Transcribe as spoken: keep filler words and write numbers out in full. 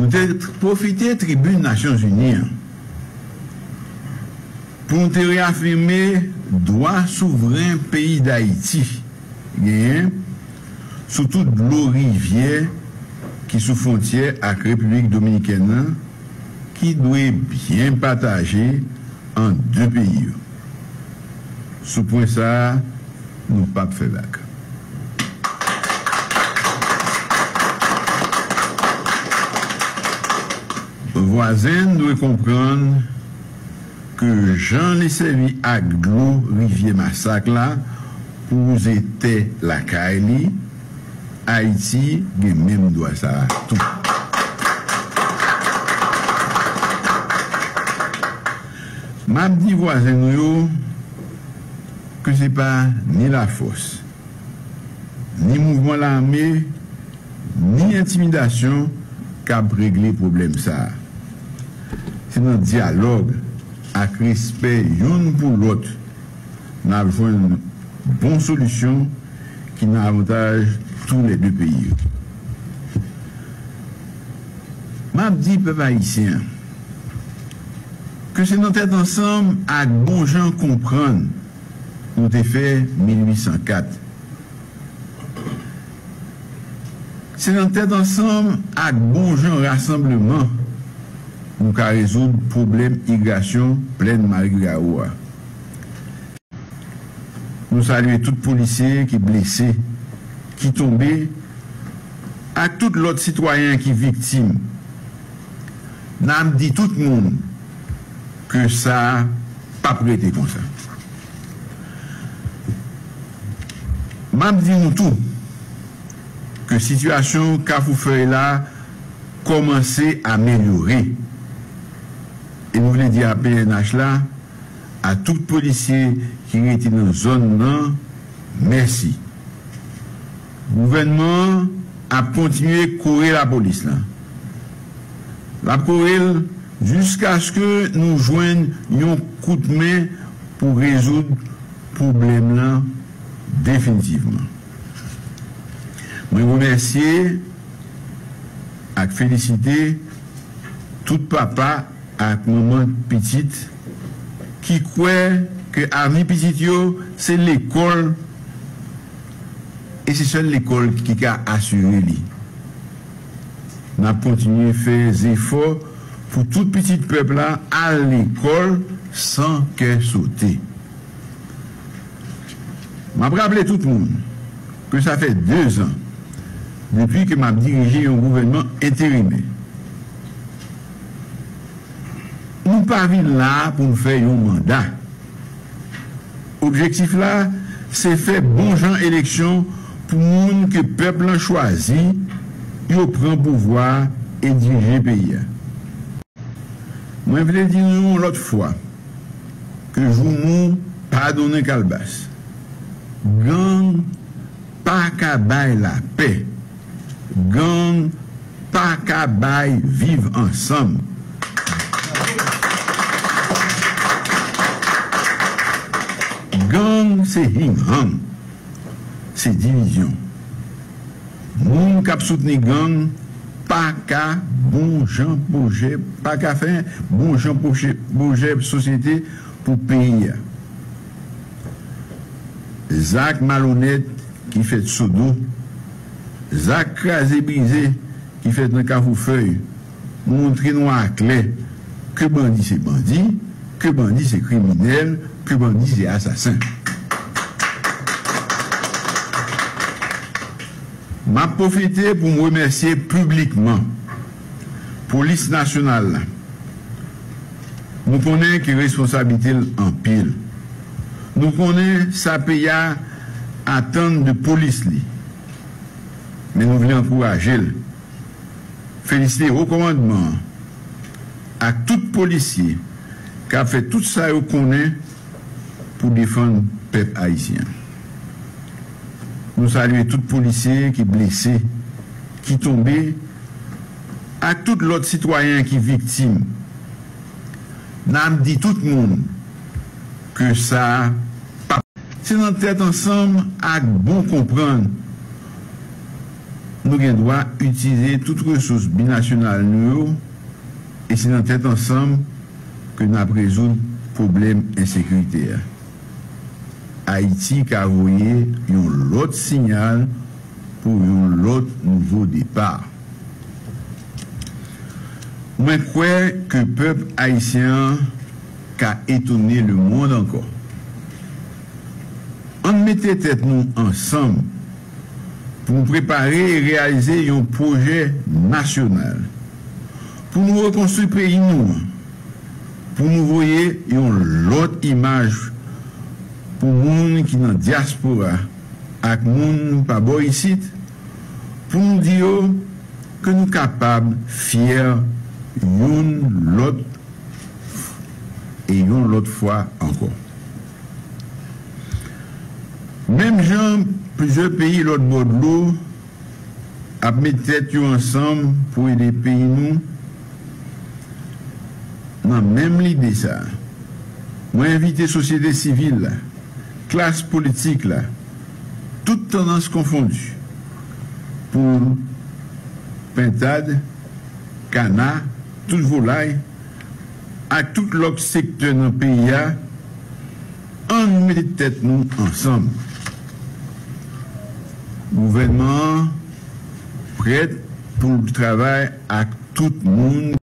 Nou te pwofite tribin Nasyonzini an pou n te reyafime dwa souvren peyi Dayiti genyen sou tout dlo rivyè ki sou fwontyè ak Repiblik Dominikèn nan, ki dwe byen pataje ant de peyi yo. Sou pwen sa a, nou p ap fè vag. Vwazen n dwe konprann ke jan li sèvi ak dlo rivyè Masak la pou wouze tè lakay li, Ayiti gen menm dwa sa a tou. M ap di vwazen nou yo ke se pa ni lafòs, ni mouvman lame, ni entimidasyon k ap regle pwoblèm sa a. Se nan dyalòg ak respè youn pou lòt n ap jwenn bon solisyon ki nan avantaj toulède peyi yo. M ap di pèp ayisyen an ke se nan tèt ansanm ak bon jan konprann nou te fè mil uit san kat. Se nan tèt ansanm ak bon jan rasanbleman nou ka rezoud pwoblèm irigasyon plèn Mari Gawo a. Nou salye tout polisye ki blese, ki tonbe, ak tout lòt sitwayen ki viktim. N ap di tout moun ke sa p ap rete konsa. M ap di nou tou ke sitiyasyon Kafou Fèy la kòmanse amelyore. E nou vle di a P N H la, a tout polisye ki rete nan zòn nan, mèsi. Gouvènman an ap kontinye kore lapolis la. L ap kore l jiskaske nou jwenn yon kout men pou rezoud pwoblèm lan definitivman. Mwen remèsye ak felisite tout papa ak manman pitit ki kwè ke avni pitit yo se lekòl, e se sèl lekòl ki ka asire li. N ap kontinye fè zefò pou tout pitit pèp la al lekòl san kè sote. M ap raple tout moun ke sa fè dezan depi ke m ap dirije yon gouvènman enterimè. Nou pa vin la a pou n fè yon manda. Objektif la, se fè bon jan eleksyon pou moun ke pèp lan chwazi, yo pran pouvwa a e dirije peyi a. Mwen vle di nou yon lòt fwa ke joumou pa donnen kalbas. Gang pa ka bay lapè. Gang pa ka bay viv ansanm. Gang se hinghang, se divizyon. Moun k ap soutni gang pa ka bon jan pwojè, pa ka fè bon jan pwojè, pwojè sosyete pou peyi a. Zak malonèt ki fèt Sodo, zak kraze brize ki fèt nan Kafou Fèy, montre nou aklè ke bandi se bandi, ke bandi se kriminèl, ke bandi se asasen. M ap pwofite pou m remèsye piblikman Polis Nasyonal la. Nou konnen ke responsablite l anpil. Nou konnen sa peyi a atann de polis li. Men nou vle ankouraje l, felisite wo kòmandman an ak tout polisye k ap fè tout sa yo konnen pou defann pèp ayisyen an. Nou salye tout polisye ki blese, ki tonbe, ak tout lòt sitwayen ki viktim. N ap di tout moun ke sa p ap Se nan tèt ansanm ak bon konprann Nou gen dwa itilize tout resous binasyonal nou yo, e se nan tèt ansanm ke n ap rezoud pwoblèm ensekirite a. Ayiti ka voye yon lòt siyal pou yon lòt nouvo depa. Mwen kwè ke pèp ayisyen an ka etone lemonn ankò. Ann mete tèt nou ansanm pou nou prepare e reyalize yon pwojè nasyonal pou nou rekonstwi peyi nou an, pou nou voye yon lòt imaj pou moun ki nan dyaspora ak moun pa bò isit, pou nou di yo ke nou kapab fyè youn lòt e yon lòt fwa ankò. Menm jan plizyè peyi lòt bò dlo ap met tèt yo ansanm pou ede peyi nou, nan menm lide sa a, mwen envite sosyete sivil la, klas politik la, tout tandans konfondi, poul, pentad, kana, tout volay, ak tout lòt sektè nan peyi a, ann mete tèt nou ansanm. Gouvènman an prèt pou l travay ak tout moun.